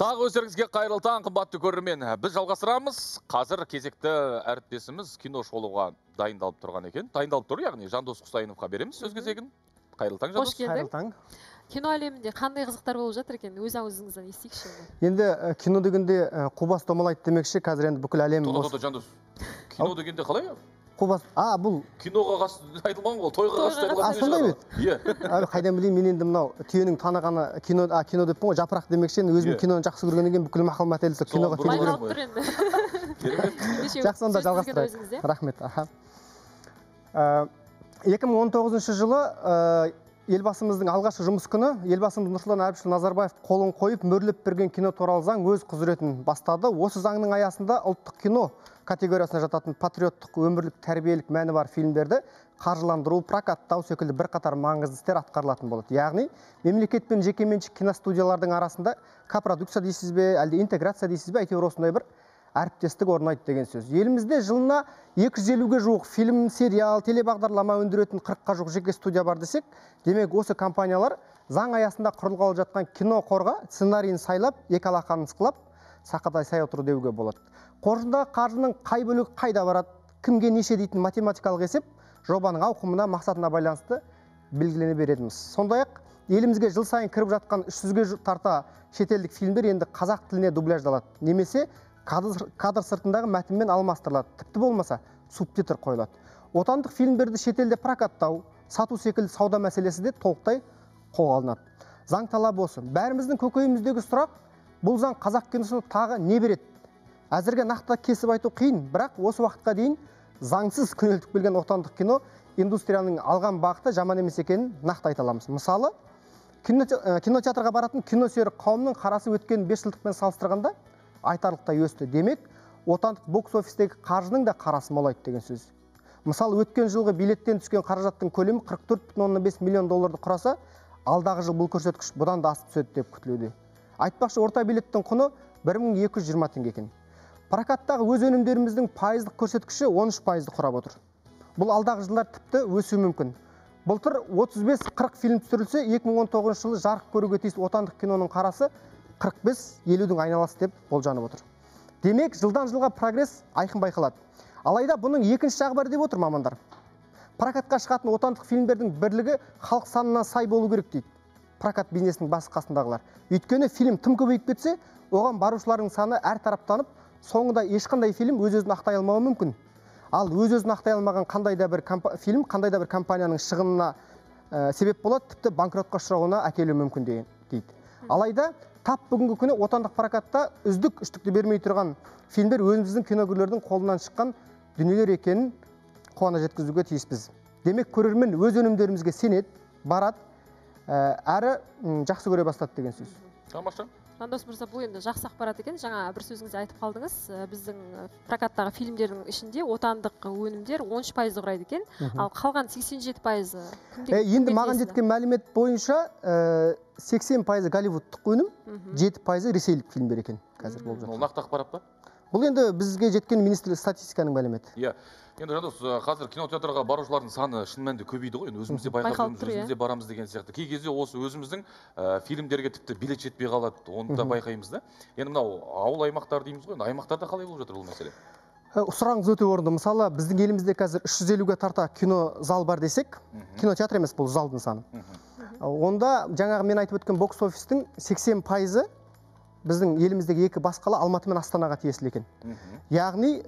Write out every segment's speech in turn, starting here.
Тағы өздеріңізге қайырлы таң, қымбатты көрермен. Біз жалғастырамыз. Қазір кезекті әріптесіміз кино шолуға дайындалып тұрған екен. Дайындалып тұр, яғни Жандос Құсайыновқа береміз сөз кезегін. Қайырлы таң, Жандос. Қош келдің. Қайырлы таң. Кино әлемінде қандай қызықтар болып жатыр екен? Өз аузыңыздан естейікші. Енді кино дегенде қубас домалайды демекші, қазір енді бүкіл әлем. Тоқта, Жандос. Кино дегенде қалай? Қубас, бұл киноға қатысты айтылмаған ғой, тойға қатысты айтылған. Сондай ма еді? Иә. Қайдан білейін, мен енді мынау түйенің танығаны кино, кино деппін ғой, жапырақ демекші, енді өзім киноны жақсы көргеннен кейін бүкіл мақал мәтелді сол киноға тең байқалып тұр енді. Жақсы, онда жалғастырайық. Рахмет. 2019 жылы елбасымыздың алғашқы жұмыс күні елбасымыз Нұрсұлтан Әбішұлы Назарбаев қолын қойып мөрлеп берген кино туралы заң өз құзыретін бастады. Осы заңның аясында ұлттық кино категориясына жататын патриоттық, өмірлік, тәрбиелік мәні бар фильмдерді қаржыландыру, прокаттау секілді бірқатар маңызды істер атқарылатын болады. Яғни мемлекет пен жекеменшік киностудиялардың арасында копродукция дейсіз бе, әлде интеграция дейсіз бе, әйтеуір осындай бір әріптестік орнайды деген сөз. Елімізде жылына 250-ге жуық фильм, сериал, телебағдарлама өндіретін 40-қа жуық жеке студия бар десек, демек осы компаниялар заң аясында құрылғалы жатқан кино қорға сценарийін сайлап, екі алақанын ысқылап, сақадай сай отыру деуге болады. Қоржындағы қаржының қай бөлігі қайда барады, кімге неше дейтін математикалық есеп жобаның ауқымына, мақсатына байланысты белгілене бередіміз. Сондай-ақ елімізге жыл сайын кіріп жатқан 300-ге тарта шетелдік фильмдер енді қазақ тіліне дубляждалады, немесе кадр сыртындағы мәтінмен алмастырылады, тіпті болмаса субтитр қойылады. Отандық фильмдерді шетелде прокаттау, сату секілді сауда мәселесі де толықтай қолға алынады. Заң талабы осы. Бәріміздің көкейіміздегі сұрақ, бұл заң қазақ киносына тағы не береді? Әзірге нақты кесіп айту қиын, бірақ осы уақытқа дейін заңсыз күнелтіп келген отандық кино индустрияның алған бағыты жаман емес екенін нақты айта аламыз. Мысалы, кинотеатрға баратын киносүйер қауымның қарасы өткен 5 жылдықпен салыстырғанда айтарлықтай өсті. Демек, отандық бокс-офистегі қаржының да қарасы молайды деген сөз. Мысалы, өткен жылғы билеттен түскен қаражаттың көлемі 44,5 миллион долларды құраса, алдағы жыл бұл көрсеткіш бұдан да асып түседі деп күтілуде. Айтпақшы, орта билеттің құны 1220 теңге екен. Прокаттағы өз өнімдеріміздің пайыздық көрсеткіші 13%-ды құрап отыр. Бұл алдағы жылдар тіпті өсуі мүмкін. Былтыр 35-40 фильм түсірілсе, 2019 жылы жарық көруге тиіс отандық киноның қарасы 45-50-дің айналасы деп болжанып отыр. Демек, жылдан жылға прогресс айқын байқалады. Алайда бұның екінші жағы бар деп отыр мамандар. Прокатқа шығатын отандық фильмдердің бірлігі халық санына сай болу керек дейді прокат бизнесінің бас қасындағылар. Өйткені фильм тым көбейіп кетсе, оған барушылардың саны әр тараптанып, соңында ешқандай фильм өз-өзін ақтай алмауы мүмкін. Ал өз-өзін ақтай алмаған қандай да бір фильм, қандай да бір компанияның шығынына себеп болады, тіпті банкротқа ұшырауына әкелуі мүмкін дейді. Алайда тап бүгінгі күні отандық прокатта үздік үштікті бермей тұрған фильмдер өзіміздің киногерлердің қолынан шыққан дүниелер екенін қуана жеткізуге тиіспіз. Демек, көрермен өз өнімдерімізге сенеді, барады, әрі жақсы көре бастады деген сөз. Тамаша. Жандос мырза, бұл енді жақсы ақпарат екен. Жаңа бір сөзіңізде айтып қалдыңыз, біздің прокаттағы фильмдердің ішінде отандық өнімдер 13%-ды құрайды екен, ал қалған 87%-ы кімде? Енді маған жеткен мәлімет бойынша 80%-ы голливудтық өнім, 7%-ы ресейлік фильмдер екен қазір болып жатыр. Ол нақты ақпарат па? Бұл енді бізге жеткен министрлік статистиканың мәліметі. Иә. Енді Жандос, қазір кинотеатрға барушылардың саны шын мәнінде көбейді ғой. Енді өзіміз де байқап жүрміз, өзіміз де барамыз деген сияқты. Кей кезде осы өзіміздің фильмдерге тіпті билет жетпей қалады, оны да байқаймыз да. Енді мынау ауыл аймақтар дейміз ғой, енді аймақтарда қалай болып жатыр бұл мәселе? Сұрағыңыз өте орынды. Мысалы, біздің елімізде қазір 350-ге тарта кино зал бар десек, кинотеатр емес, бұл залдың саны. Онда жаңағы мен айтып өткен бокс-офистің 80%-ы біздің еліміздегі екі бас қала Алматы мен Астанаға тиесілі екен. Яғни,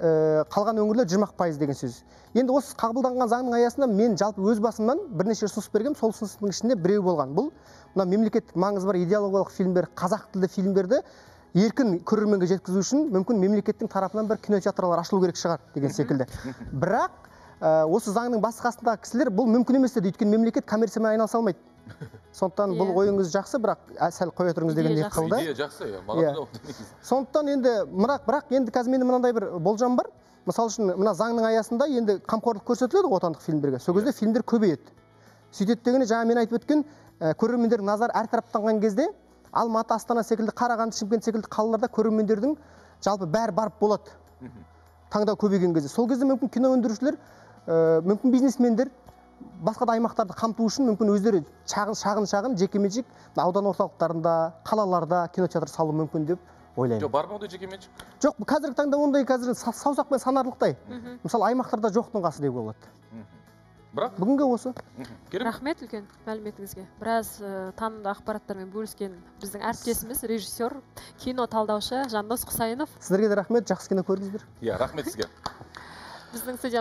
қалған өңірлер 20% деген сөз. Енді осы қабылданған заңның аясында мен жалпы өз басымнан бірнеше ұсыныс бергем, сол ұсыныстың ішінде біреу болған. Бұл мына мемлекеттік маңызы бар идеологиялық фильмдер, қазақ тілді фильмдерді еркін көрерменге жеткізу үшін мүмкін мемлекеттің тарапынан бір кинотеатрлар ашылу керек шығар деген секілді. Бірақ осы заңның бас қасындағы кісілер бұл мүмкін емес деді, өйткені мемлекет коммерциямен айналыса алмайды. Сондықтан бұл ойыңыз жақсы, бірақ сәл қоя тұрыңыз дегендей қылды. Идея жақсы, маған да. Сондықтан енді бірақ енді қазір менде мынандай бір болжам бар. Мысалы үшін мына заңның аясында енді қамқорлық көрсетіледі ғой отандық фильмдерге. Сол кезде фильмдер көбейеді. Сөйтеді дегенде жаңа мен айтып өткен көрермендердің назары әр тараптанған кезде Алматы, Астана секілді, Қарағанды, Шымкент секілді қалаларда көрермендердің жалпы бәрі барып болады. Таңдау көбейген кезде. Сол кезде мүмкін кино өндірушілер, мүмкін бизнесмендер Басқа да аймақтарды қамту үшін мүмкін өздері шағын жекеменшік аудан орталықтарында, қалаларда кинотеатр салу мүмкін деп ойлаймын. Жоқ, бар ма ондай жекеменшік? Жоқ, қазіргі таңда ондай қазір саусақпен санарлықтай. Мысалы, аймақтарда жоқтың қасы деуге болады. Бірақ бүгінгі осы. Рахмет үлкен мәліметіңізге. Біраз танымды ақпараттармен бөліскен біздің әріптесіміз, режиссер, кино талдаушы Жандос Құсайынов. Сіздерге де рахмет, жақсы кино көрдіңіздер. Иә, рахмет сізге. Біздің студия